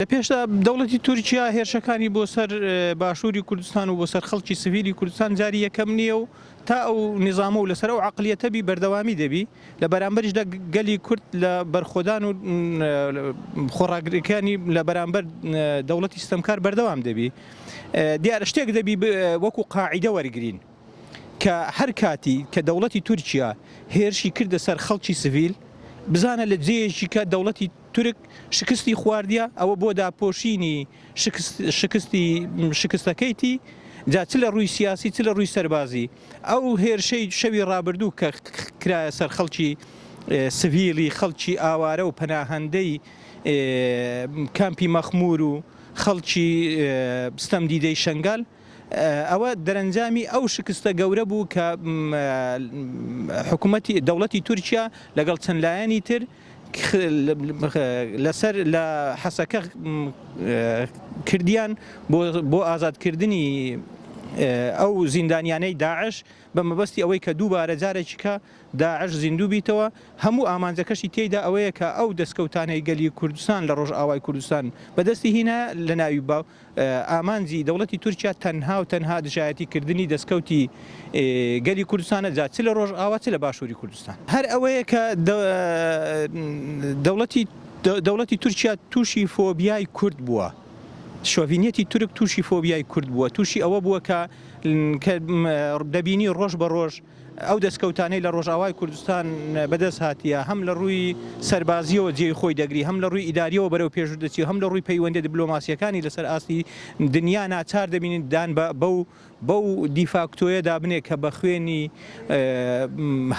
لە پێشدا دەوڵەتی تورکیا هێرشەکانی بۆ سەر باشووری کوردستان و بۆ سەر خەڵکی سڤیلی کوردستان جاری یەکەم نییە و تا ئەو نیزامە و لەسەر ئەو عەقلیەتە بی بەردەوامی دەبی، لە بەرامبەریشدا گەلی کورد لە بەرخۆدان و خۆڕاگریەکانی لە بەرامبەر دەوڵەتی ستەمکار بەردەوام دەبی. دیارە شتێک دەبی وەکو قاعیدە وەرگرین کە هەر کاتی کە دەوڵەتی تورکیا هێرشی کردە سەر خەڵکی سڤیل بزانە لە جێیەکی کە دەوڵەتی تورک شکستی خواردیە ئەوە بۆ داپۆشینی شکستی شکستەکەیتی جا چ لە ڕووی سیاسی چ لە ڕووی سەربازی ئەو هێرشەی شەوی ڕابردوو کە کرایە سەر خەڵکی سڤیلی خەڵکی ئاوارە و پەناهەندەی کامپی مەخمور و خەڵکی ستەمدیدەی شەنگال ئەوە دەرەنجامی ئەو شکستە گەورە بوو کە حکوومەتی دەوڵەتی تورکیا لەگەڵ چەند لایەنی تر لەسەر لە حەسەکە کردیان بۆ ئازادکردنی ئەو زیندانیانەی داعش بە مەبەستی ئەوەی کە دووبارە جارێکیکە داعش زیندوو بیتەوە، هەموو ئامانجەکەشی تێیدا ئەوەیە کە ئەو دەستکەوتانەی گەلی کوردستان لە ڕۆژئاوای کوردستان بەدەستی هینایە لەناوی ببا و ئامانجی دەوڵەتی تورکیا تەنها و تەنها دژایەتی کردنی دەستکەوتی گەلی کوردستانە جا چ لە ڕۆژئاوا چ لە باشووری کوردستان. هەر ئەوەیە کە دەوڵەتی دەوڵەتی تورکیا تووشی فۆبیای کورد بووە. شۆڤینیەتی تورک تووشی فۆبیای کورد بووە، تووشی ئەوە بووە کە کە دەبینی ڕۆژ بە ڕۆژ ئەو دەستکەوتانەی لە ڕۆژئاوای کوردستان بەدەست هاتیە هەم لە ڕووی سەربازییەوە جێی خۆی دەگری، هەم لە ڕووی ئیدارییەوە بەرەو پێش دەچی و هەم لە ڕووی پەیوەندیە دبلۆماسییەکانی لەسەر ئاستی دنیا ناچار دەبینین دان بە بەو بەو دیفاکتۆیە دابنێ کە بە خوێنی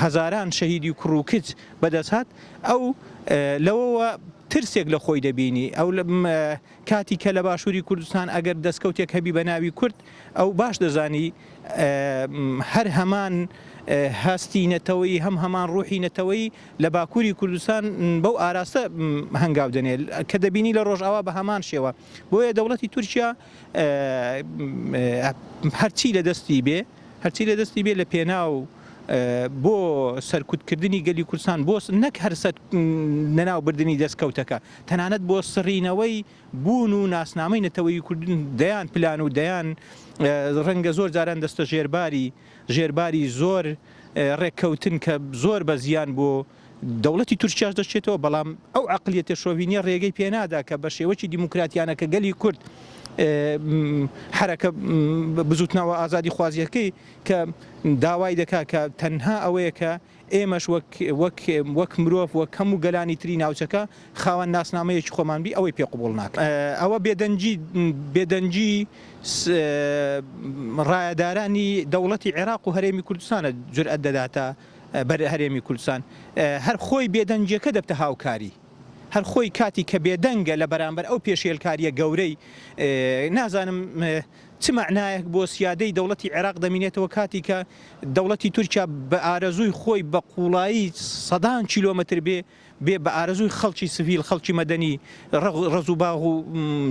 هەزاران شەهیدی کوڕ و کچ بەدەست هات، ئەو لەوەوە ترسێک لە خۆی دەبینی ئەو کاتی کە لە باشووری کوردستان ئەگەر دەستکەوتێک هەبی بە ناوی کورد ئەو باش دەزانی هەر هەمان هەستی نەتەوەیی هەم هەمان ڕوحی نەتەوەیی لە باکووری کوردستان بەو ئاراستە هەنگاو دەنێ کە دەبینی لە ڕۆژئاوا بە هەمان شێوە بۆیە دەوڵەتی تورکیا هەرچی لە دەستی بێ هەرچی لە دەستی بێ لە پێناو بۆ سەرکوتکردنی گەلی کوردستان بۆ نەک هەر لەناو بردنی دەستکەوتەکە تەنانەت بۆ سڕینەوەی بوون و ناسنامەی نەتەوەیی کورد دەیان پلان و دەیان ڕەنگە زۆر جاران دەستە ژێرباری ژێرباری زۆر ڕێککەوتن کە زۆر بە زیان بۆ دەوڵەتی تورکیاش دەچێتەوە بەڵام ئەو عەقلیەتە شۆڤینیە ڕێگەی پێنادا کە بە شێوەکی دیموکراتیانە کە گەلی کورد حەرەکە بزوتنەوە ئازادی خوازیەکەی کە داوای دەکا کە تەنها ئەوەیە کە ئێمەش وەک وەک وەک مرۆڤ وەک هەموو گەلانی تری ناوچەکە خاوەن ناسنامەیەکی خۆمان بی ئەوەی پێ قبوڵ ناکەن. ئەوە بێدەنگی بێدەنگی ڕایەدارانی دەوڵەتی عێراق و هەرێمی کوردستانە جورئەت دەداتە بەر هەرێمی کوردستان هەر خۆی بێدەنگیەکە دەبتە هاوکاری هەر خۆی کاتی کە بێدەنگە لە بەرامبەر ئەو پێشێلکاریە گەورەی نازانم چ مەعنایەک بۆ سیادەی دەوڵەتی عێراق دەمینێتەوە کاتی کە دەوڵەتی تورکیا بە ئارەزووی خۆی بە قوڵایی سەدان کیلۆمەتر بێ بێ بە ئارەزووی خەڵکی سڤیل خەڵکی مەدەنی ڕەز و باغ و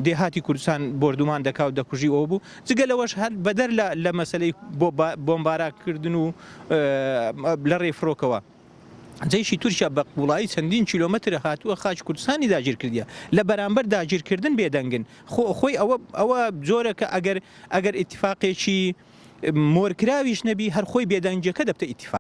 دێهاتی کوردستان بۆردومان دەکا و دەکوژی ئەوە بوو جگە لەوەش هەر بەدەر لە لە مەسەلەی بۆ بۆمباراکردن و لە ڕێی فڕۆکەوە. جەیشی تورکیا بە قوڵایی چەندین کیلۆمەتر هاتووە خاکی کوردستانی داگیر کردیە لە بەرامبەر داگیرکردن بێدەنگن خۆ خۆی ئەوە ئەوە جۆرەکە ئەگەر ئەگەر ئیتفاقێکی مۆرکراویش نەبی هەر خۆی بێدەنگیەکە دەبتە ئیتفاق.